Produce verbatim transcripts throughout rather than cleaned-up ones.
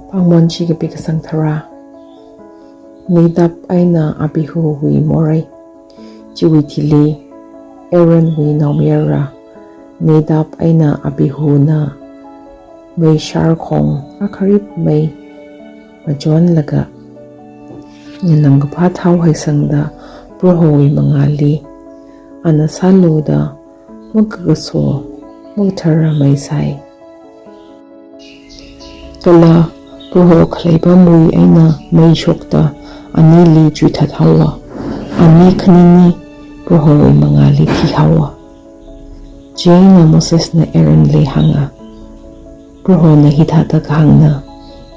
Pāngmon chi kapi kasang tharā. Nadab eina Abihuwui morei. Chiwui thili Aaronwui naomayara Nadab eina Abihuna mei sharkhong akharip mei machonlaga, nganamkaphā thao haisangda Prohowui mangāli ana sālu da makakaso makathara mei sai. Kala Proho khalei pamwui eina mei shokta anili chuithat haowa. Ani khanini Prohowui mangāli thihaowa. Chieina Mosesna Aaronli hānga, Prohona hithāda kahāngna,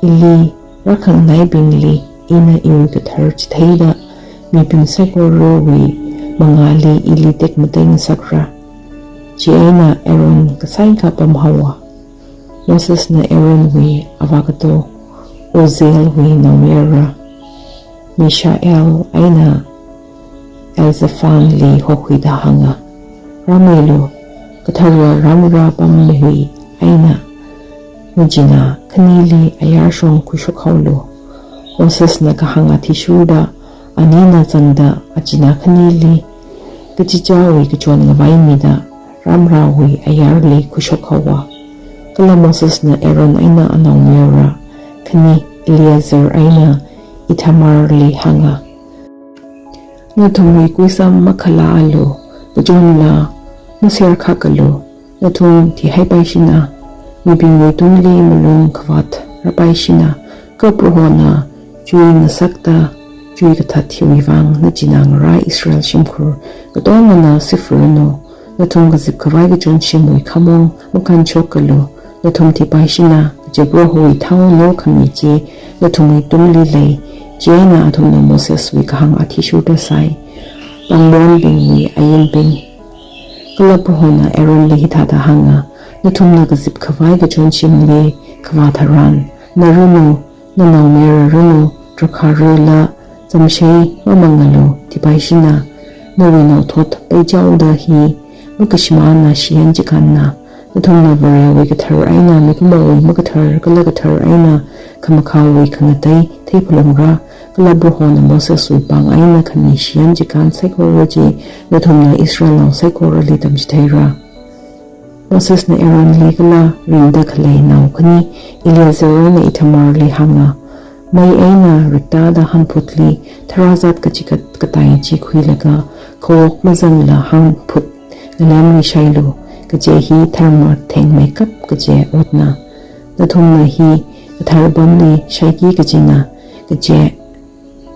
ili rākhanganaibingli ina iwui kathar chitheida mibing saikorawui mangāli ili tekmatei ngasakra. Chieina Aaron kasai kapam haowa. Mosesna Aaronwui avākato Uzzielwui naomayara Mishael eina Elzaphanli hokhuida hānga, Rāmeilu, kathara rāmra pamwui eina nachinā khanili ayarshong khuishok haolu. Mosesna kahāng athishurda anina zangda achinā khanili kachichāwui kachon ngavai mida rāmrawui ayarli khuishok haowa. Kala Mosesna Aaron eina anaomayara khani Eleazar eina Ithamarli hānga, Nathumwui kuisam makhalāalu, kachonla maserkhakalu, nathum thihaipaishina, mibingwui tungli malung khavāt rāpaishina, kha Prohona chui ngasakta chui kathat hiwui vang nachinā ngarā Israel shimkhur katongana sifuranu, nathum kazip khavai kachonshimwui khamong makānshokalu, nathum thipaishina, kaje Prohowui thao lokhami chi nathumwui tungli lei. Chieina athumna Moseswui kahāng athishurda sai. Pāngmonbingwui ainbing. Kala Prohona Aaronli hithāda hānga, Nathumna kazip khavai kachonshimli kavā tharan, naranu, nanaomayararanu, drakhārala zamshei mamangalu, thipaishina, nawui naothot peichaoda hi makashimāna shiyan chikānna, nathumna Varewui kathar eina mikumowui makathar kala kathar eina khamakhaowui khangatei theiphalungra, kala Prohona Moseswui pāng eina khami shiyan chikān saikora chi nathumna Israelnao saikorali tamchitheira. Mosesna Aaronli kala ringda khalei nao khani Eleazar eina Ithamarli hānga, Mei eina riktada hanphutli tharāzat kachikat katai chi khuilaga khawok mazangla hanphut ngalemli shailu, kaje hi tharmathengmeikap kaje otna. Nathumna hi kathara pamli shaiki kajina, kaje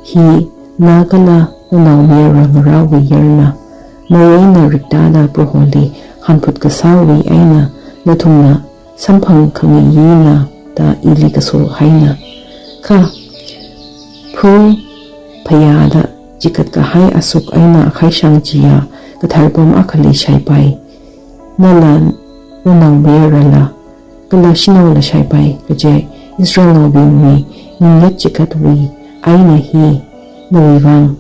hi na kala nanaomayara ngarāwui yarna. Mei eina riktada Proholi hanphut kasāwui eina nathumna samphang khangayina da ili kaso haina. Kha phu phayāda chikat kahai asuk eina akhaishang chiya kathara pam akhali shaipai. Nala nanaomayarala kala shanaola shaipai, kaje Israelnaobingwui ningyat chikatwui eina hi nawui vang,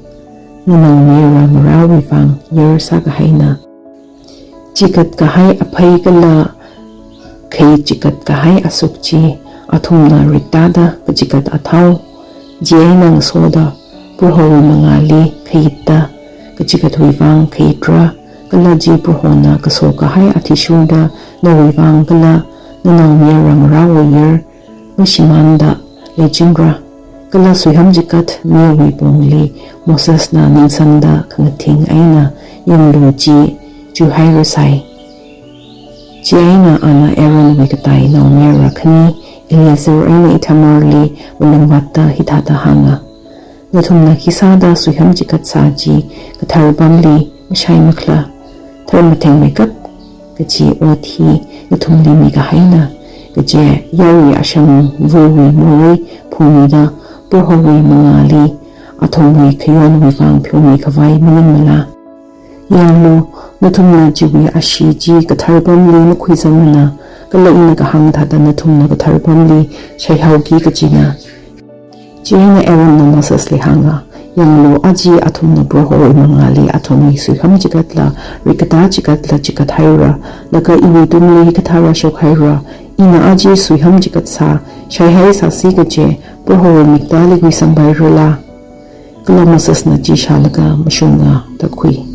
nanaomayara ngarāwui vang yar sākahaina. Chikat kahai aphei kala khayit chikat kahai asuk chi athumna riktada kachikat athao, chieina ngasoda Prohowui mangāli khayitta kachikatwui vang khayitra, kala chi Prohona kaso kahai athishurda nawui vang kala nanaomayara ngarāwui yar mashimānda leichingra. Kala suiham chikat miwui pongli Mosesna ningsangda khangathing eina yanglu chi chuihairasai. Chieina ana Aaronwui katai naomayara khani Eleazar eina Ithamarli malungvātta hithāda hānga, Nathumna khisāda suiham chikat sā chi kathara pamli mashai makhala? Tharmathengmeikap kachi ot hi nathumli mikahaina, kaje yaowui ashangvawui morei phungmida Prohowui mangāli athumwui khayonwui vang pheomi khavai maningmala? Yanglu, nathumna chiwui ashee chi kathara pamli makhuizangmana, kala ina kahāng thāda nathumna kathara pamli shaihaoki kajina. Chieina Aaronna Mosesli hānga, Yanglu, aja athumna Prohowui mangāli athumwui suiham chikatla rikkatā chikatla chikathaira, laga iwui tungli hikathā rāshokhaira, Ina aja suiham chikat sā, shaihai sāsi kaje, Prohowui miktāli khuisangpairala? Kala Mosesna chi shālaga mashunga da khui.